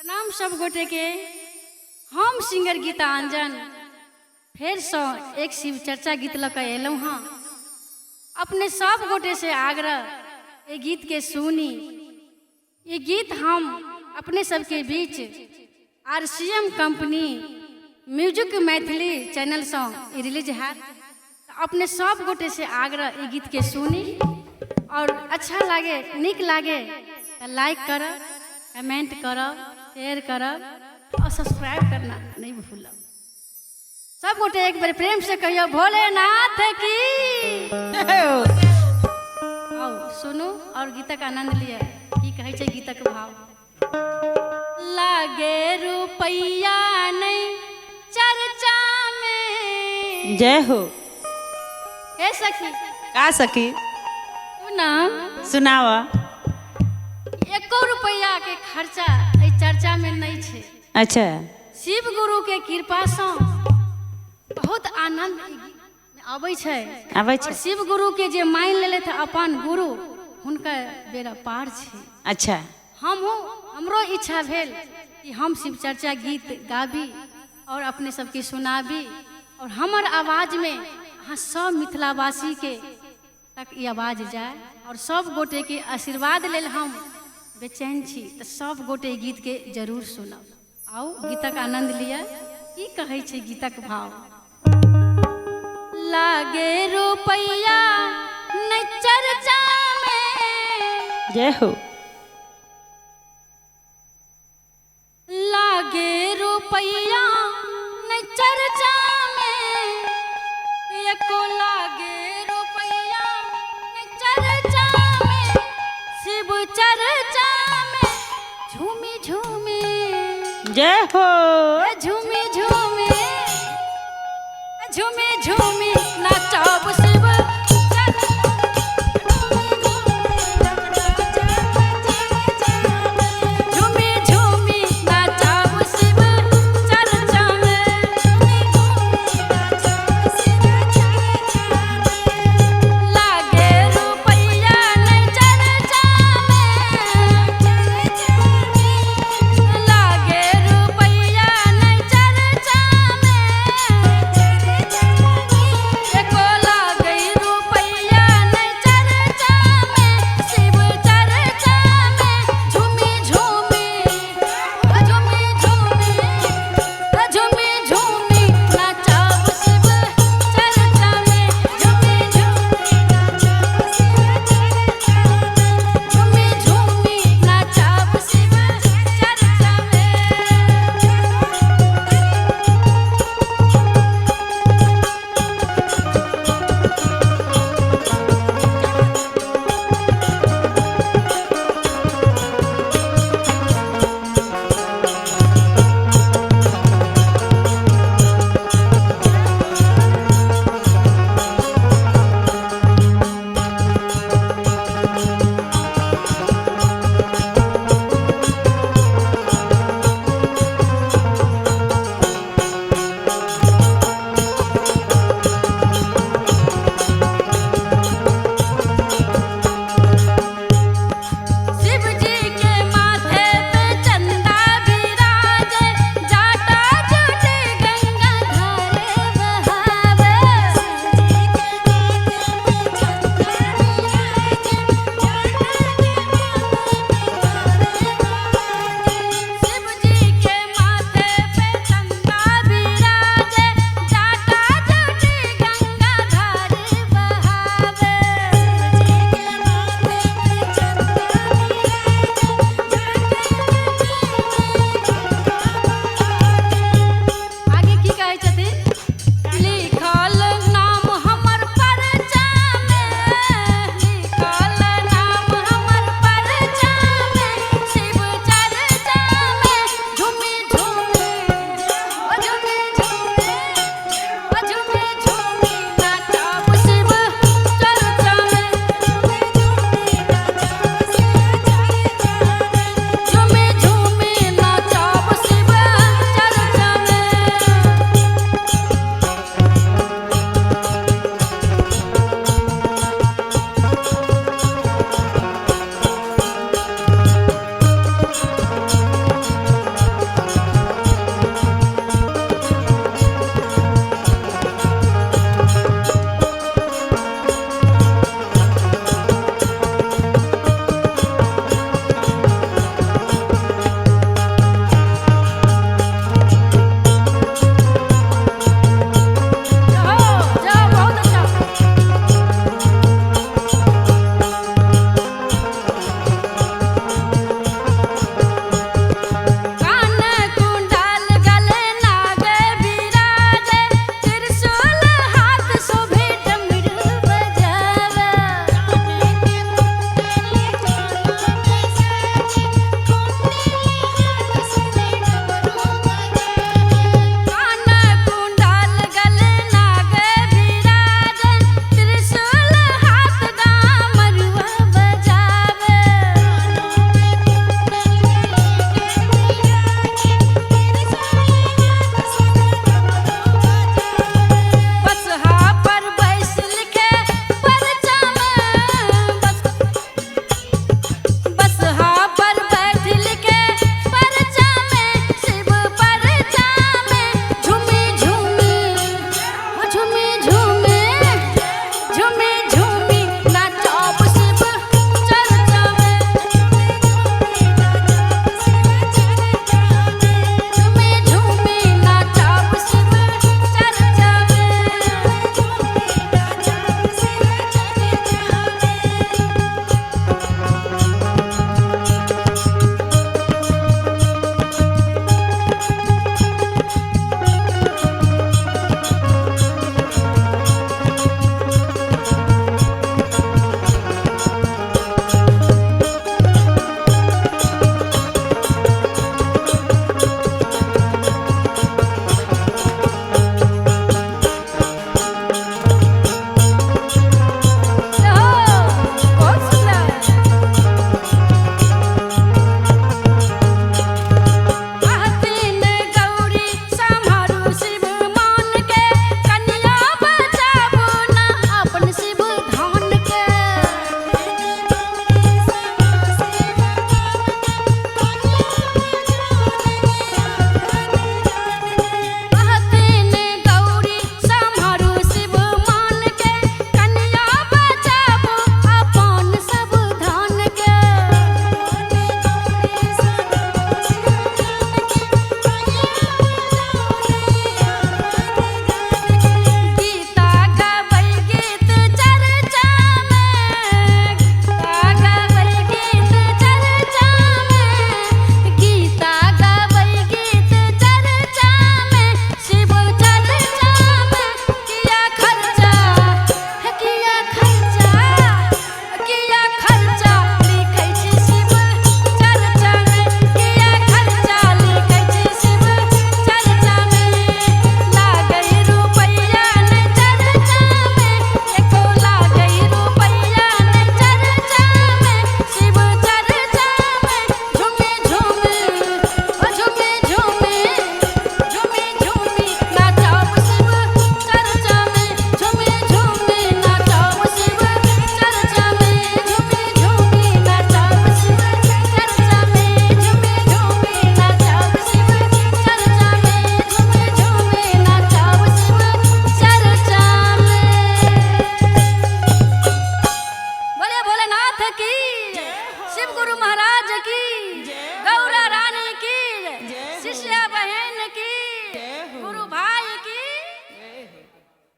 प्रणाम सब गोटे के। हम सिंगर गीता अंजन फेरसँ एक शिव चर्चा गीत लऽ कऽ एलहुँ हँ। अपने सब गोटे से आग्रह, एहि गीतके सुनी। ई गीत हम अपने सबके बीच आरसीएम कंपनी म्यूजिक मैथिली चैनलसँ ई रिलीज हैत। अपने सब गोटे से आग्रह, ई गीतके सुनी और अच्छा लागे, नीक लागे तऽ लाइक करब, कमेंट करब, शेयर करब और सब्सक्राइब करना नहीं भूलब। सब गोटे एक बेर प्रेम से कहियो, भोलेनाथ की। आओ सुनू और गीतक आनंद लिअ। की कहै छै गीतक भाव? लागे रुपैया नहीं चर्चा में। जय हो। हे सखी। का सखी? सुना। सुनावा। एको रुपैया के खर्चा एहि चर्चा में नहीं छै। शिव गुरु के कृपा से बहुत आनंद अबै छै। आबै और छै। शिव गुरु के जे मानि लेलथि अपन गुरु, हुनकर बेड़ा पार छै। हमहूँ, हमरो इच्छा भेल कि हम शिव चर्चा गीत गाबी और अपने सबके सुनाबी और हमर आवाजमे अहाँ सब मिथिलावासीके तक ई आवाज जाय और सब गोटेके आशीर्वाद लेल हम बेचैन छी। तऽ सब गोटे ई गीतके जरूर सुनब। आउ, गीतक आनंद लिअ। की कहै छै गीतक भाव? लागे रुपैया नहीं चर्चा में। जय हो। लागे रुपैया नहीं चर्चा में, एको लागे रुपैया नहीं चर्चा में, शिव चर्चा में झूमी झूमी। जय हो। झूमी झूमी, झूमी झूमी नचब।